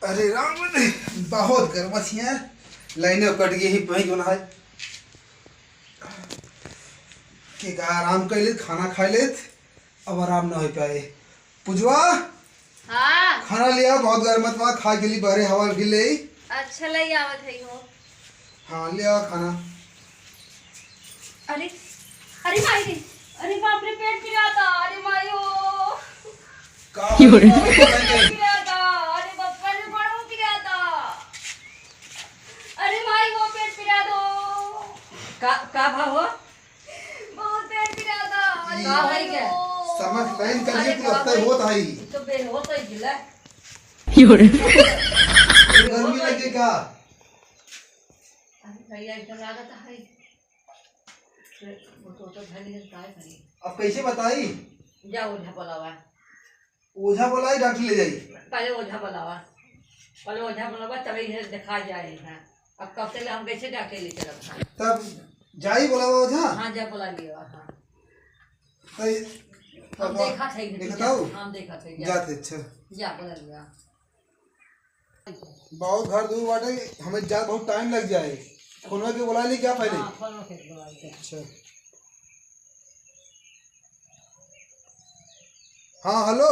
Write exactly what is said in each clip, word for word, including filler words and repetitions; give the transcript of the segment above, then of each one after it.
अरे राम रे, बहुत गर्म है। लाइने कट गई ही, वही जोन है। के का आराम कर लेत, खाना खा लेत, अब आराम ना हो पाए। पुजवा, हाँ। खाना ले आओ, बहुत गर्म है, खा के लिए बहरे हवा भी ले। अच्छा, ले आवत है हो। हाँ, ले आओ खाना। अरे, अरे माई रे, अरे बाप रे, पेट पिराता, अरे माई हो। का हो गया? पेट पिराता, अरे बाप रे, बड़ो पिराता। अरे माई हो, पेट पिराता। का, का भा हो? बहुत पेट पिराता, अरे का माई हो गया? हो। समझ लाइन कर अरे लिए, तू लगता है बाप रे। होत है। तो बेहोश हो गया। गर्मी लगे का? अरे भैया, ऐसा लागत है। वो तो, तो भले का करी। अब कैसे बताई? जा ओझा बुलावा। ओझा बुलाई, डॉक्टर ले जाई। पहले ओझा बुलावा। पहले ओझा बुलावा, तभी इधर दिखा जाए है। अब कब तक हम कैसे डॉक्टर ले चलब? तब जाई बुलावा ओझा? हाँ, जा बुला लिया, हाँ। तो ये, हम अब देखा थे, देखा था वो? हम देखा थे, जा। जाते, अच्छा। जा बुला लिया। बहुत घर दूर बाटे, हमें जा बहुत टाइम लग जाए। फोनवा के बुला ली क्या पहले? हाँ, फोनवा के बुला ली। अच्छा। हाँ, हेलो।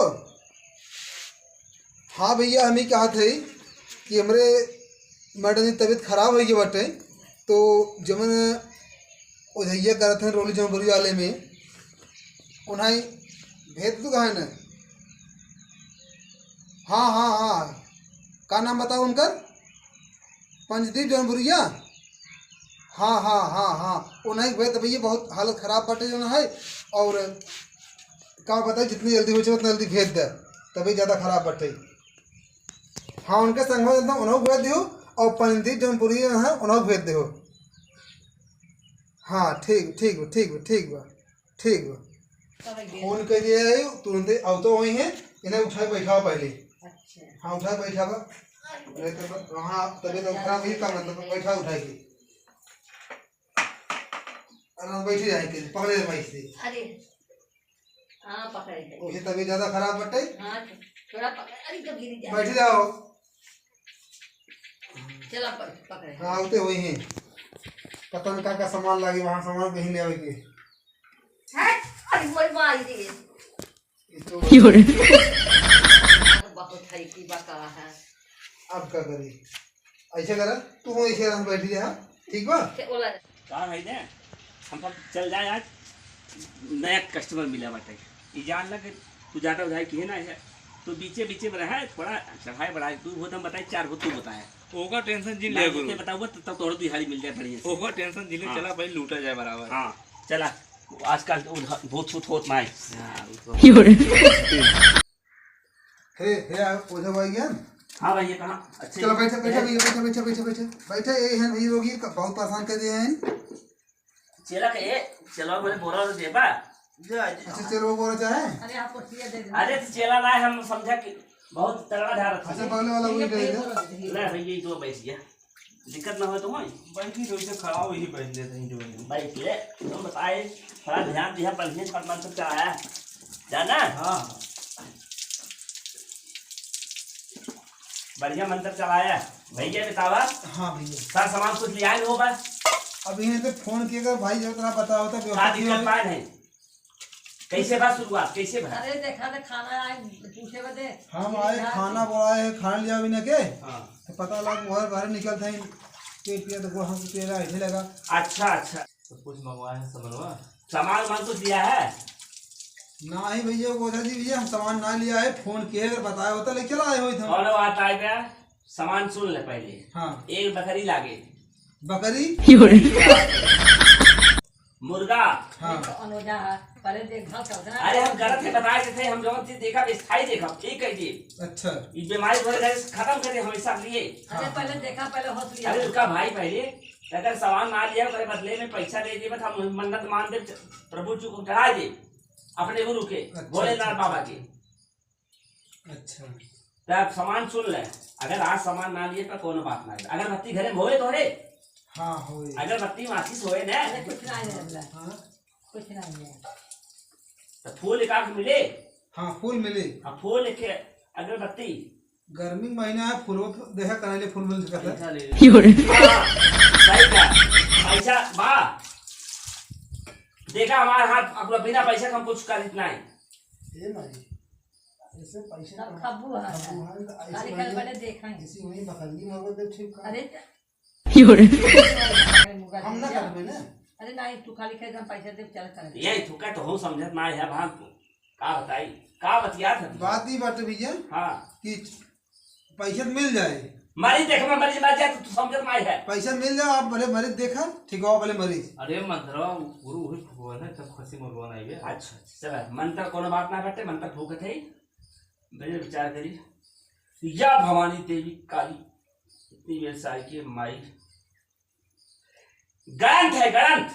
हाँ भैया, हम ही कहा थे कि हमरे मैडम की तबीयत खराब हो गई बाटे, तो जमन ओझैया करत हैं रोली जौनपुरी वाले में, उन्हें भेज दू कहा न। हाँ, हाँ, हाँ, का नाम बताओ उनकर? पंचदीप जौनपुरिया। हाँ, हाँ, हाँ, हाँ, उन्हें भेज दे भैया, बहुत हालत खराब बाटे जौन है। और का बताई, जितनी जल्दी हो सके उतना जल्दी भेज दे, तभी ज़्यादा खराब बाटे। हाँ, उनके संग में एकदम उन्हों भेज दियो, और पंचदीप जौनपुरी हैं, उन्हों भेज दियो। हाँ, ठीक, ठीक बा, ठीक बा, ठीक बा, ठीक बा। फोन कर दिया है, तुरंते आवतो वही है, इन्हें उठाए बैठाओ पहले। अच्छा। हाँ, उठाए बैठावा। अरे तो ब-, हाँ, तबीयत खराब हुई का मतलब, बैठा उठाए के। अरे बैठी जाए के, पकड़े रहे भाई से। अरे। हाँ, पकड़े के। ओहे तबीयत ज्यादा खराब बटे। हाँ, थोड़ा पकड़, अरे, तो गिर जाए। बैठ जाओ। चला, पकड़, पकड़े। हाँ, उते वही हैं। पता न का का सामान लागे, वहाँ सामान कहीं ले आवे के। हैं? अरे, मोर माई रे। ये तो बहुत है कि बका है। अब का करी? ऐसे करा, तू हो ऐसे यहाँ बैठ जा, ठीक बा? से बोला। का है ने? हम सब चल जाए आज, नया कस्टमर मिला बाटे। ई जान ला कि तू जाता उधार किहे ना है, तो बीचे बीचे में रहा, थोड़ा चढ़ाई बढ़ाई, दू भूत हम बताए, चार भूत तू बताए। ओका टेंशन जिन ना, ले गुरु। बताऊबा, तब तोहरा दिहाड़ी मिल जाए बढ़िया से। ओका टेंशन जिन ले, हाँ। चला भाई, लूटा जाए बराबर। हाँ, चला। आजकल तो उधा-, भूत छूत होत नाई। हाँ, वो तो हे, हे, आ, ओझा भाई गया? हाँ भाई, ये कहाँ? अच्छे चलो, बैठे, बैठे, हैं? भैया, बैठे, बैठे, बैठे, बैठे। बैठे, ये हैं, ये रोगी क-, बहुत परेशान कर दिए हैं। चेला के, चेला बोले, बोरा तो देबा? जा, जा। अच्छा, चेला बोरा चाहे? अरे, आप कुर्सियाँ दे दो। अरे, तो चेला ना है, हम समझा कि बहुत तगड़ा झारत है। अच्छा, बगले वाला वही ये दे दे। ले भाई, ये दो बैठ गया। दिक्कत ना हो तो होई। बैठी तो इसे खड़ा हो ही बैठ लेते हैं जो है। बैठ ले, तुम बताए, थोड़ा ध्यान दिया, बढ़िया छठ मंत्र चलाया। जाना? हाँ। बढ़िया मंत्र चलाया। भैया बतावा। हाँ भैया। सारा सामान कुछ ले आए हो बस? अब यहाँ से फोन किया कर भाई, जब तेरा पता होता, का व्यवस्था की दिक्कत होगी। पाए नहीं? कैसे बा शुरुआत, कैसे बा? अरे देखा तो खाना आए पूछे बदे। हम आए, खाना बोलाए है, खाना लिया भी न के। हाँ। तो पता लगा मोहर बाहर निकल था, पेट पिया तो गोड़ हाथ पेरा ऐसे लगा। अच्छा, अच्छा। तो कुछ मंगवाए हैं सामानवा? सामान वामान कुछ लिया है? नहीं भैया, ओझा जी भैया, हम सामान ना लिया है, फोन किए अगर बताया होता ले चला आए होई था। कौन बात आए बे? सामान सुन ले पहले। हाँ। एक बकरी लागे। बकरी? मुर्गा। हाँ। कौन ओझा है? पहले देखभाल कर देना। अरे हम गलत से बताए थे, हम जौन चीज देखा, स्थायी देखा, ठीक है जी। अच्छा। ई बीमारी थोड़े घर से खत्म करे हमेशा के लिए। अरे पहले देखा, पहले होश लिया। अरे रुका भाई, पहले अगर सामान ना लिया, ओकरे बदले में पैसा दे दे, बस हम मन्नत मान दे, प्रभु जी को चढ़ा दे अपने गुरु के, अच्छा, भोलेनाथ अच्छा, बाबा अच्छा। के। अच्छा। तो आप सामान सुन ले, अगर आज सामान ना लिए तो कोनो बात ना है। अगरबत्ती घरे में होए तोहरे? हाँ, होए। अगरबत्ती माचिस होए ना? अरे, कुछ ना है हमरा। हाँ। कुछ ना है। तो फूल एक आध मिले? हाँ, फूल मिले। अब फूल एक अगरबत्ती गर्मी के महीना है, फूल देखा करे ले, फूल मिल सकता है। पैसा ले ले। हाँ, सही कहा। पैसा बा। देखा हमार हाथ, अपना बिना पैसा का हम कुछ कर इतना है। ए माई, ऐसे पैसे सब ना खब्बू है। खब्बू है, तो ऐसे खाली खाली वहीं, बने देखाएं। ऐसे वहीं बकरी मरवा दे, ठीक है। अरे हम ना करबे ना। अरे नहीं, तू खाली खाली हम पैसा दे, चल कर। ये थुका तो हम समझत ना है, भाग तू। का बताई? का बतियात है तू? बात ई बाटे भैया हाँ। कि पैसा तो मिल जाए। मरीज देखे में मरीज मर जाए तो तू समझत ना है। पैसा मिल जाए, आप भले मरीज देखा, ठीक हो, भले मरीज। अरे मंदरवा गुरु वही फुकवा ना, तब खसी मरवा ना आइए। अच्छा, अच्छा, चला, मंत्र कोनो बात ना बटे, मंत्र फूकत है। भैया विचार करी, या भवानी देवी काली, इतनी बेर से आई के माई ग्रंथ है, ग्रंथ।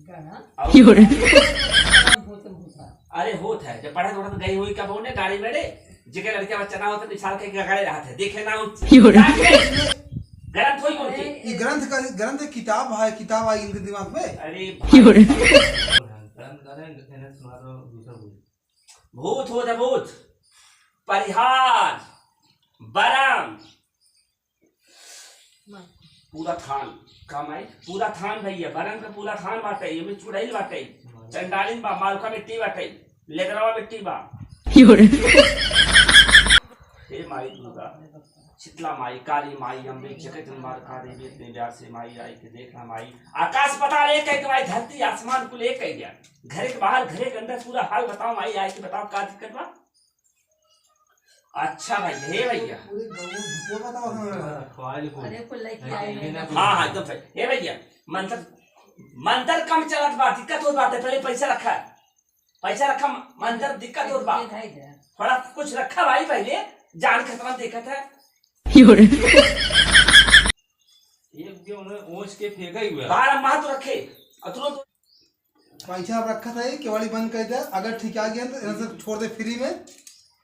ग्रंथ? और योरे। भूत, भूत है। अरे होत है, जब पढ़े थोड़ा तो गई हुई कब होने गाड़ी में रे, जेके लड़के बच्चा ना होते, निशाल के गड़े रहते, देखे ना हो। योरे। ग्रंथ होई बोलते। अरे, ये ग्रंथ का, ग्रंथ एक किताब है, किताब आई इनके दिमाग में। अरे योरे। भाई। ग्रंथ का नहीं, इन्हें सुना दो, दूसरा बोल। भूत होत है, भूत। परिहार, बरम, पूरा थान, का माई? पूरा थान भैया, बरन का पूरा थान बाटे, एमे चुड़ैल बाटे, चंडालिन बा, मालका मिट्टी बाटे, लेदरवा मिट्टी बा। योरे। हे माई दुर्गा, शीतला माई, काली माई, अम्बे, जगत माता देवी, इतने प्यार से माई आई के देख ना माई, आकाश पताल एक है के माई, धरती आसमान कुल एक है गया, घरे के बाहर, घरे के अंदर, पूरा हाल बताओ माई, आई के बताओ का दिक्कत बा? अच्छा भाई, हे भैया। पूरे गाँव में भूतिया बताओ हमें। हाँ, खुआइल को। अरे, कुल लेके आए हैं। हाँ, हाँ, एकदम सही। हे भैया, मंत्र, मंत्र कम चलत बा, दिक्कत होत बाटे, पहले पैसा रखा। पैसा रखा, मंत्र दिक्कत होत बा। ये भाई दे। थोड़ा कुछ रखा भाई पहले, जान खतरा देखत है। योरे। एक भी उन्हें ओस के फेंका ही हुआ है। बारह माह तो रखे, अतरो तो पैसा आप रखा था, ये केवाड़ी बंद कर दे, अगर ठीक आ गया तो इन्हें सब छोड़ दे फ्री में,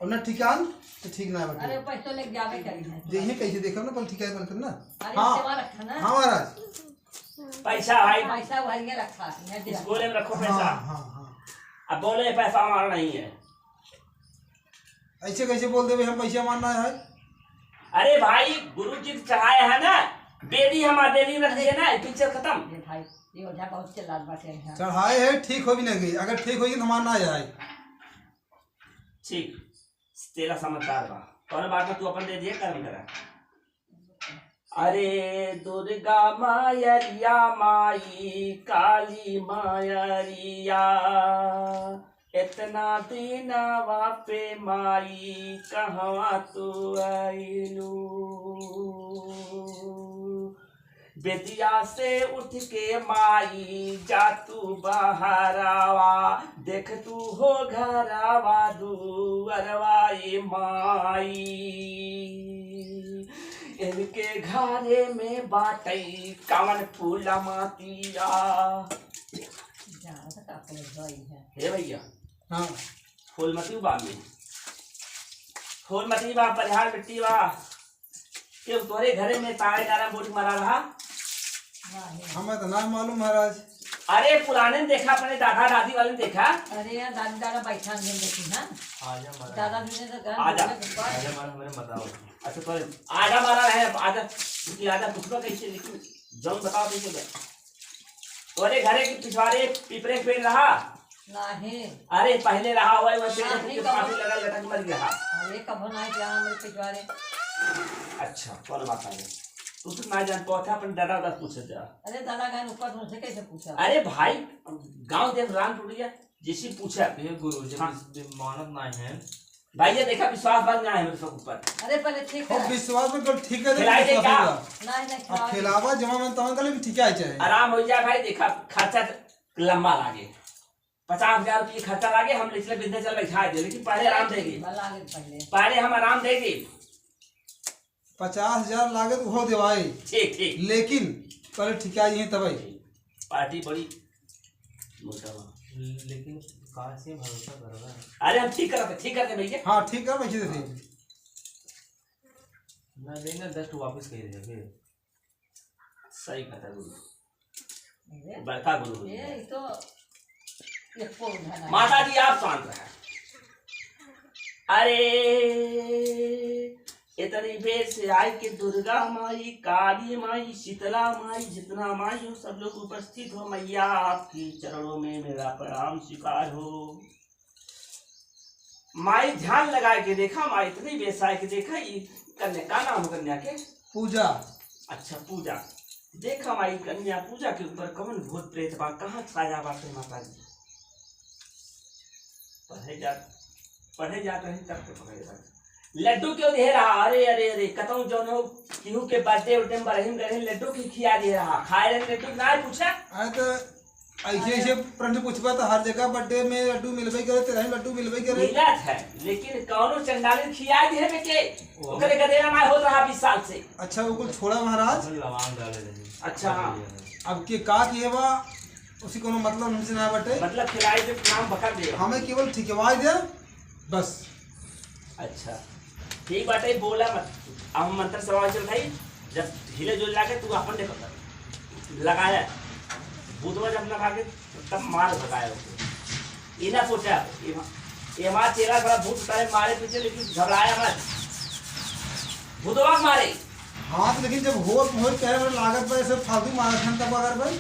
और ना ठीक आन तो ठीक ना बटे। अरे पैसा लेके जावे करी है। देखिए कैसे देखा ना, पहले ठीक आए बंद करना। अरे हाँ। सेवा रखा ना। हाँ महाराज। पैसा भाई। पैसा भर के रखा, इन्हें दे। इस गोले में रखो पैसा। हाँ, हाँ, हाँ। अब बोले पैसा हमारा नहीं है। ऐसे कैसे बोल देवे हम पैसा मांगना है? अरे भाई, गुरु जी के चढ़ाए है ना, बेदी हमार बेदी में रख दिए ना, पिक्चर खत्म। ये भाई, ये ओझा बहुत चिल्लात बाटे यहाँ। चढ़ाए है, ठीक हो भी ना गई, अगर ठीक होगी तो हमार ना आए। ठीक, तेरा समझदार बा, कौन बात है, तू अपन दे दिए, कर्म करा। अरे दुर्गा मायरिया माई, काली मायरिया, इतना दिनवा पे माई कहवा तू आइलू। बेदिया से उठ के माई जा तू बहरावा, देख तू हो घरावा दुअरवा ए माई। इनके घरे में बाटई कवन फूल मातिया। जा, तो का फूल धोई है? हे भैया। हाँ। फूल मती बा में। फूल मती बा, परिहार मिट्टी बा। के तोरे घरे में तारे गारा बोटी मारा रहा? नहीं। हमें तो ना मालूम महाराज। अरे पुराने ने देखा, अपने दादा दादी वाले ने देखा। अरे यार, दादी दादा बैठा नहीं देखी ना। आजा महाराज। दादा जी ने तो घर आजा। बोले के बाद आजा महाराज, हमें बताओ। अच्छा, तो आजा महाराज है, आजा। रुकी, आजा, पूछबा कैसे, लेकिन जौन बताओ कैसे बा। तोरे घरे की पिछवारे पिपरे के पेड़ रहा? नहीं। अरे पहले रहा हुआ है, वह पेड़ नहीं, के कबो फांसी लगा लटक मर गया। अरे कबो नहीं गया हमरे पिछवारे। अच्छा, कौन बात है? तू तो ना जान पाता, अपन दादा दादा पूछे जा। अरे दादा गए ऊपर, तुमसे कैसे पूछा? अरे भाई, गांव देख राम टूट गया, जैसे पूछा। ये गुरु जी हाँ। इस दिन मानत नहीं है। भाई, ये देखा, विश्वास बन गया है मेरे सब ऊपर। अरे, पहले ठीक खूब है। विश्वास में कल ठीक है, खिलाई दे विश्वास क्या? होगा। नहीं, नहीं, अब खिलाओ। खिलावा, जमा मन तमा कर ले, ठीक है, चाहे। आराम हो जाए भाई, देखा, खर्चा लंबा लागे। पचास हजार रुपये खर्चा लागे, हम इसलिए बिजनेस चल बैठा दे, लेकिन पहले आराम देगी। लागे पहले। पहले हम आराम देगी। पचास हजार लागत हो देवाई। ठीक, ठीक। लेकिन पहले ठिका ही तबई। पार्टी बड़ी मोटा बा। लेकिन काहे से भरोसा करबा? अरे हम ठीक करते, ठीक करते भैया। हाँ, ठीक कर, वैसे दे। ना देना, दस ठो वापस कह दे फिर। सही कहता गुरु। अरे, बड़का गुरु हो ए, गया। ई तो एको उधार नहीं। माता जी, आप शांत रहे। अरे, इतनी बेर से आए के दुर्गा माई, काली माई, शीतला माई, जितना माई हो, सब लोग उपस्थित हो। मैया, आपके चरणों में मेरा प्रणाम स्वीकार हो। माई, ध्यान लगा के देखा, माई, इतनी बेर से आए के देखा, ई कन्या, का नाम हो कन्या के? पूजा। अच्छा, पूजा। देखा माई, कन्या पूजा के ऊपर कौन भूत प्रेत बा, कहाँ छाया बाटे माता जी? पढ़े जा, पढ़े जात रही तब के पढ़े जात। लड्डू क्यों दिहे रहा? अरे, अरे, अरे, कतौ जौन हो, केहू के birthday उर्डे में बरहिन गरहिन लड्डू की खिया दिहे रहा। खाए रहे लड्डू, ना पूछा? अरे तो ऐसे, ऐसे प्रश्न पूछबा तो हर जगह birthday में लड्डू मिलबे करे, तेरा ही लड्डू मिलबे करे। मिलत है, लेकिन कौनो चंडालिन खिया दिहे बे के? ओकरे गदेला ना होत रहा बीस साल से। अच्छा, वो कुल छोड़ा महाराज। अपन लवांग डाले रहे। अच्छा, हाँ। अब के का किहे बा, उसी कोनो मतलब हमसे ना बटे। मतलब खिलाई दे, नाम बका दे। हमें केवल ठिकवाई दे, बस। अच्छा, ठीक बाटे, बोला मत। अब हम मंत्र सवाल चल भाई, जब हिले जुल लागे, तू अपन देखो, लगाया। भूतवा जब ना भागे, तब मार भगाया ओके। ई ना सोचा, ये मा-, ये हमारा चेला बड़ा भूत उतारे, मारे पीछे, लेकिन घबराया मत। भूतवा के मारे। हाँ, तो लेकिन जब होत, होत कहे वाला लागत बा, ऐसे फालतू मारत हन, तब अगर भाई।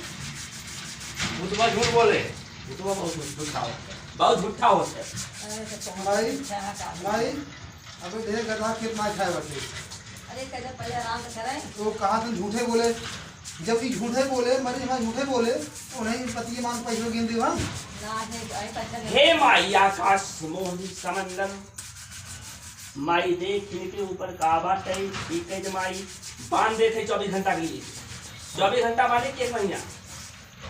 भूतवा झूठ बोले। भूतवा बहुत झूठा होता है। बहुत झूठा होता है। अरे, तो कौन भाई, झूठा है, का भाई, अबे ढेर गधा खेत ना खाए बाटे। अरे, कैसे पहले आराम से करें। तो कहा तुम झूठे बोले, जब ये झूठे बोले, मरीज हमारे झूठे बोले, तो उन्हें पति के मांग पैसे गिन दे हम। ना, नहीं, अरे, पैसा नहीं। हे माई आकाश मोहन समंदर, माई देख इनके ऊपर का बात है, ठीक है जे माई, बांध देते चौबीस घंटा के लिए। चौबीस घंटा माने कि एक महीना?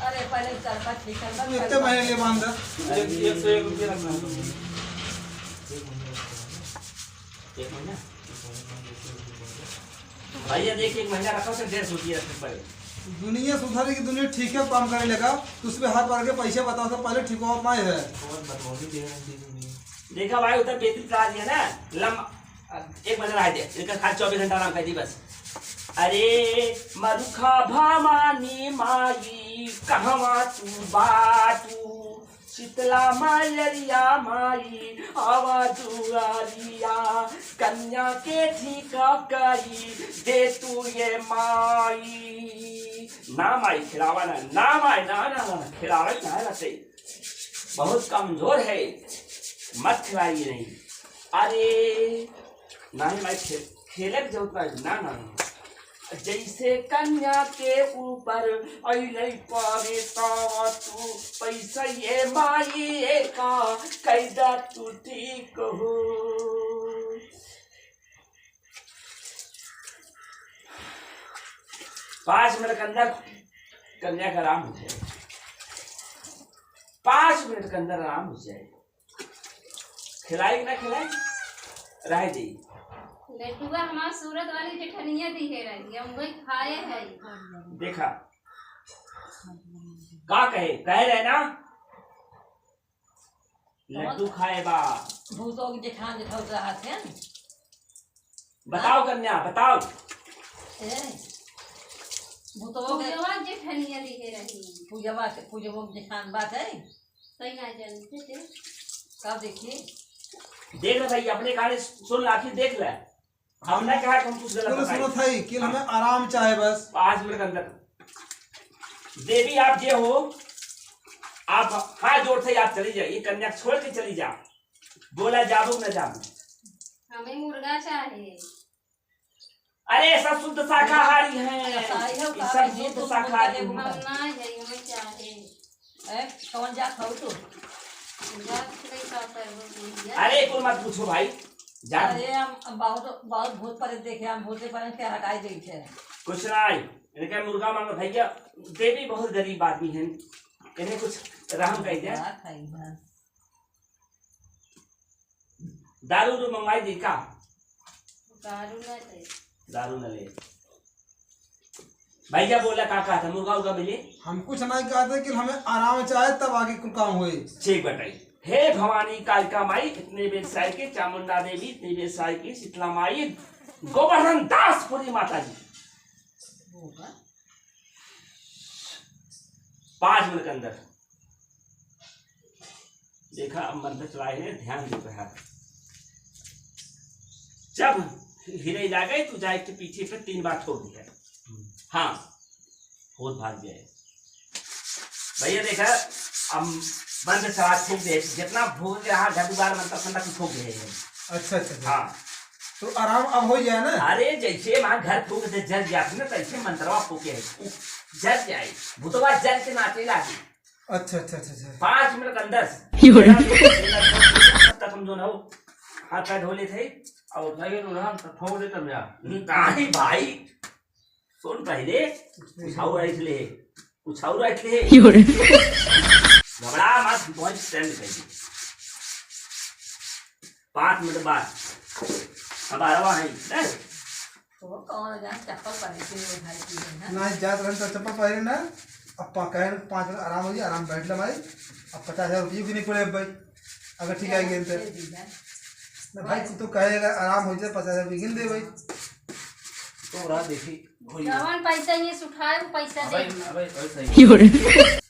अरे, पहले चरपा ठीक कर लो, इतने महीने के लिए बांध दे। एक, एक सौ एक रुपये रखना। एक महीना? भैया, देख, एक महीना रखो, सिर्फ डेढ़ सौ रुपये रखने पड़े। दुनिया सुधरे की दुनिया ठीक है, काम करे लगा, तो उसमें हाथ मार के पैसे बताओ तो पहले ठीक हो पाए है। देखा भाई, उधर बेतुल का आ गया ना, लम-, एक महीना रह दे, इनका खाली चौबीस घंटा आराम कर दी बस। अरे मरुखा भवानी माई, कहवा तू बाटू? शीतला मायरिया माई, आवा दुआरिया, कन्या के ठीक करी दे तू ये माई। ना माई, खिलावा ना, ना माई, ना, ना, ना, खिलावे ना रहते। बहुत कमजोर है, मत खिलाइए नहीं। अरे, नहीं माई, खे-, खेले के जरूरत नहीं, ना, ना, ना। जैसे कन्या के ऊपर अइलै परे, तब तू पैसा ये माई का कैदा तू ठीक हो। पाँच मिनट के अंदर कन्या का आराम हो जाए, पाँच मिनट के अंदर आराम हो जाए। खिलाई कि ना खिलाई? रह जाई। लड्डुआ हमार सूरत वाली जेठनिया दिहे रही, हम वही खाए है। देखा। का कहे? कहे रहे ना? लड्डू खाए बा। भूतों के जेठान जेठाउस रहत है। बताओ कन्या, बताओ। ए, भूतवा के पूजवा जेठनिया लिहे रही। पूजवा के, पूजवा के जेठान बात है। सही ना जानते थे। कब देखिए? देख ले भाई, अपने काने सुन ला, आखिर देख ले। हम ना कहा कि हम कुछ गलत सुनो, बताई। सुनो थाई, कि हमें आराम चाहे बस। पाँच मिनट के अंदर। देवी आप जे हो, आप हाथ जोड़ के आप चली जाइए, कन्या छोड़ के चली जा। बोला जाबू ना जाबू। हमें मुर्गा चाहे। अरे, सब शुद्ध शाकाहारी हैं। शाकाहारी हो, ये सब शुद्ध शाकाहारी हैं। हम ना है, हमें चाहे। ए, कौन जात हो तू? जात नहीं का करबो भैया। अरे, कुल मत पूछो भाई। जात अरे, हम, हम बहुत, बहुत भूत प्रेत देखे, हम भूत प्रेत के हटाई देते हैं। कुछ नहीं, इनके मुर्गा मांगो भैया, देवी बहुत गरीब आदमी हैं, इन्हें कुछ रहम कर दे। बात है, बात। दारू उरू मंगवाई दी का? दारू ना ले। दारू ना ले। भैया बोला, का कहा था, मुर्गा उर्गा मिले? हम कुछ नहीं कहते कि हमें आराम चाहे, तब आगे कुल काम होए। ठीक बताई। हे भवानी कालिका माई, इतने बेर साई के, चामुंडा देवी, इतने बेर साई के, शीतला माई, गोवर्धन दास पुरी माता जी। पाँच मिनट के अंदर। देखा, अब मंत्र चलाए हैं, ध्यान दे रहा। जब हिरे लागे, तू जाए के पीछे पे तीन बार ठोक दिया। हाँ, भूत भाग जाए। भैया देखा, हम बंद से हाथ फूंक दे, जितना भूत के हाथ झाड़ू बार मंत्र फंदा कुछ फूंक दे। अच्छा, अच्छा, अच्छा। हाँ। तो आराम अब हो गया ना? अरे, जैसे वहाँ घर फूंक दे, जल जात ना, तैसे मंत्रवा फूंके है, उ जल जाए, भूतवा जल के नाचे लागे। अच्छा, अच्छा, अच्छा, अच्छा। पाँच मिनट के अंदर यो रे। तब हम जो ना हो, हाथ पैर धो लेते हैं और नहीं, तो हम तो ठोक देते हम यार। नहीं भाई, सुन पहले, कुछ और रख ले, कुछ और रख ले। यो रे। घबरा मत, बहुत टाइम निकल गई। पाँच मिनट बाद अब आ रहा है, हैं? तो कौन जान चप्पल पहन के वो भाई की है ना? नहीं, जात रहन तो चप्पल पहने ना। अब पा-, कहे पाँच मिनट आराम हो जाए, आराम बैठ ले भाई। अब पचास हजार रुपये भी नहीं पड़े अब भाई, अगर ठीक आ गए तो। दे दी है। ना भाई, तू तो कहे अगर आराम हो जाए, पचास हजार रुपये गिन दे भाई। तो रहा देखी, भैया। जवन पैसा ये से उठाए, वो पैसा दे। अबे, अबे, अबे सही। यो रे।